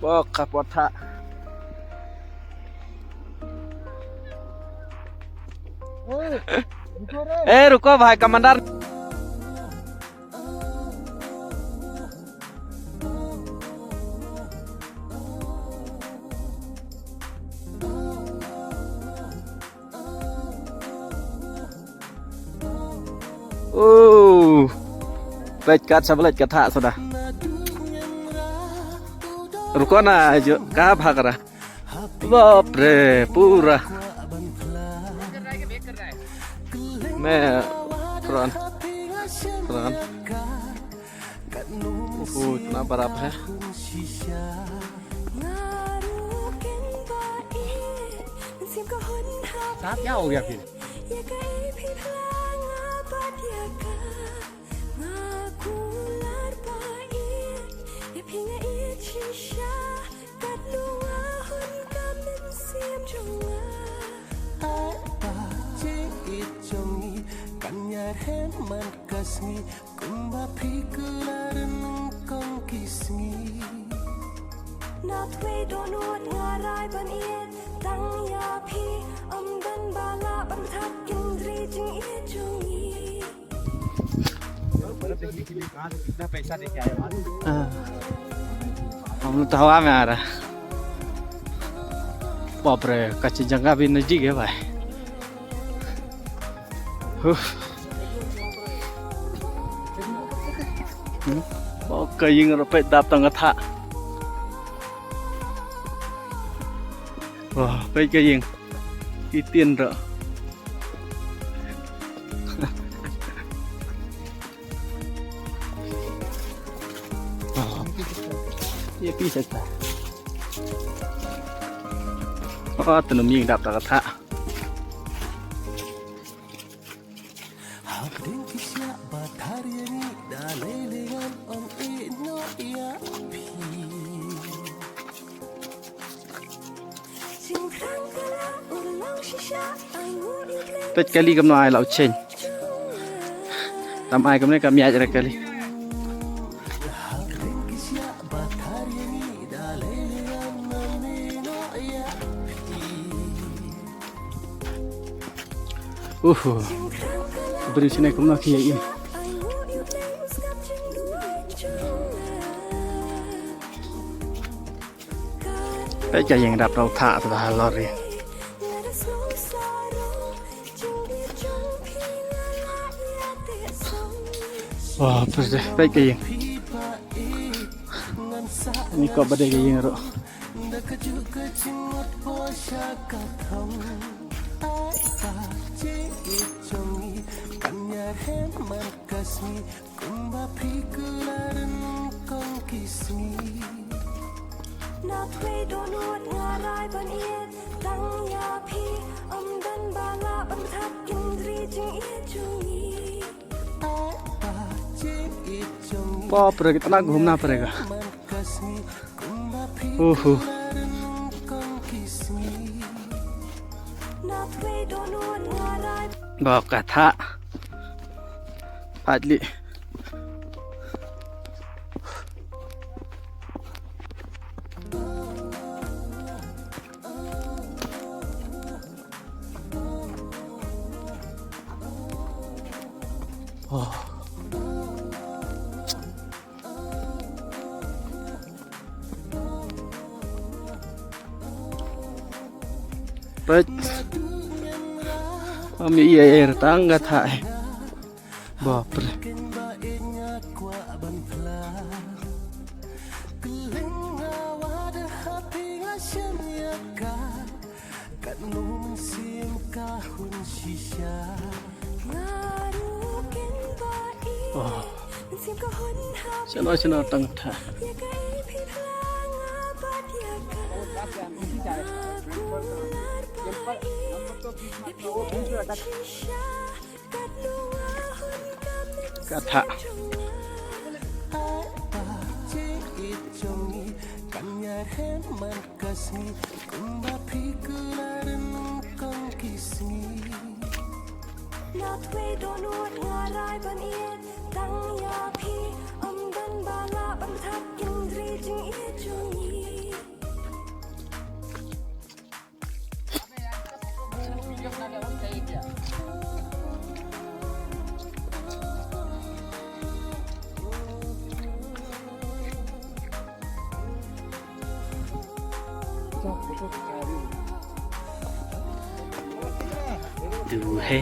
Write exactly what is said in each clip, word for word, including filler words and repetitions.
Bok ka potha. ए, रुको भाई, कमांडर। Oh, peit kat sa blet kat ha sada. Ruko na jo ka bhag ra. Bap re, pura. मैं पुरान पुरान। ओहो, इतना बर्फ है। साहब, क्या हो गया फिर? Ai ba jingit jong ngi kan ïa rhem man ka sngi kumba phi kylla ryngkong ki sngi. Na twe dohnud nga rai ban ïeit tang ïa phi, ym don ba lah ban thad kyndri jingïeit jong ngi. बर्फ देखने के लिए कहाँ से कितना पैसा लेके आए हो? हाँ। हम लोग तो हवा में आ रहा है। बाप रे, कच्ची जगह भी नजदीक है भाई। Huh. Hmm? Oh, ka ïing ruh peit dap tang ka thah. Wah, peit ka ïing. Ki tieng ruh. Ye pi seta. Oh, tenu ming dap ta ka thah. Hapdeng ki siah ba thar ïa ngi da lei lei ngan ym ïeh noh ïa phi. Peit kali kumno ai la u cheng. Tam ai kumne kam ïaid re kali. Uhu. Bri sine kumno ki ïaid. Peit ka ïing dap da u thah, da lori. Wah, peit, peit ka ïing. Ni ko ba dei ka ïing ruh. Kumba phi kylla ryngkong ki sngi. Na twe dohnud nga rai ban ïeit tang ïa phi, ym don ba lah ban thad kyndri jingïeit jong ngi. Ai ba jingïeit jong ngi. Bap re, kitna ghumna padega. Man ka sngi, kumba phi Uhu. Kylla ryngkong ki sngi. Na twe dohnud nga rai. Bap ka thah. Pat li. Oh. Peit. Am ïa ïa tang ka thah. Bap re. Oh. Sino sino tang tha. Ka thah. Na twe dohnud nga rai ban ïeit tang ïa phi, ym don ba lah ban thad kyndri jingïeit jong ngi. Duh he.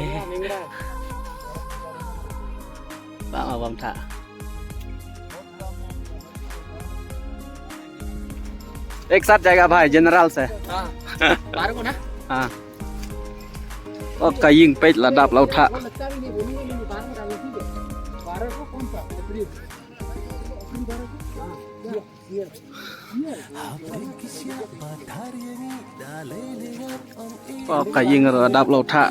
Ba ma bam tha. एक साथ जाएगा भाई, जनरल से। हाँ। बारह को ना? हाँ। ओ, का ïing peit la dap la u thah. वो लगता भी नहीं, बोलूंगा नहीं, बारह को डालो, ठीक है? बारह को कौन सा? अप्रैल। अप्रैल बारह को? हाँ, ये, ये। O, ka ïing ruh dap la u thah.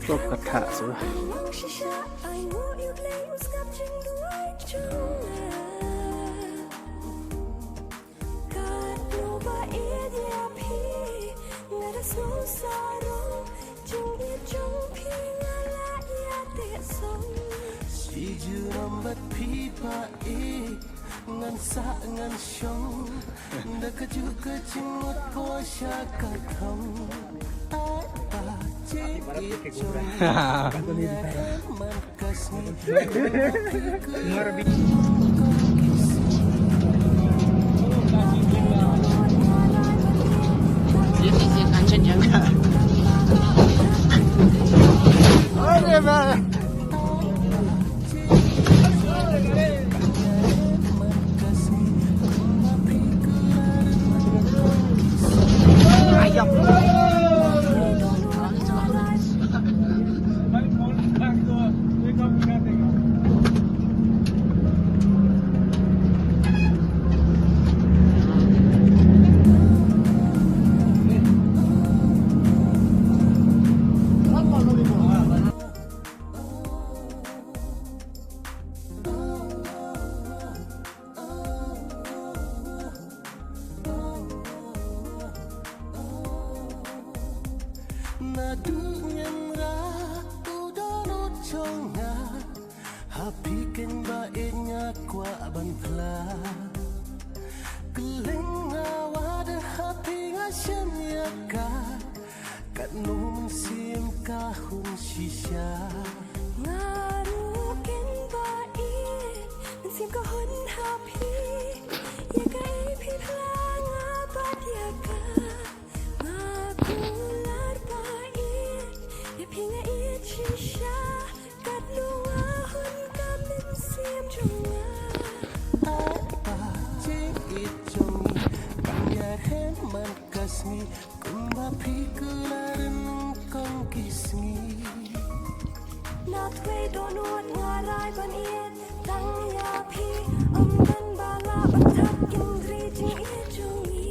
Ka thah shuh. Ngan sah ngan shong da ka juh ka jingmut ko sha ka thong. Ai ba jingit jong man ka sngi. अरे भाई। Naduh ngim rah u dohnud jong nga, ha phi keiñ ba ïeit nga kwah ban phla. Kylleng nga wad ha phi nga shem ïa ka, katno mynsiem ka hun shisha. Nga ruh keiñ ba ïeit mynsiem ka hun ha phi, ïa kaei phi phla nga bad ïa ka. Nga kular ba ïeit ïa phi nga ïeit shisha, katno nga hun ka mynsiem jong nga. Ai ba jingit jong ngi ban ïarem man ka sngi, kumba phi kular nyngkong ki sngi. Naduh wei dohnud nga rai ban ïeit tang ïa phi, ym don ba lah ban thad kynrei jingïeit jong ngi.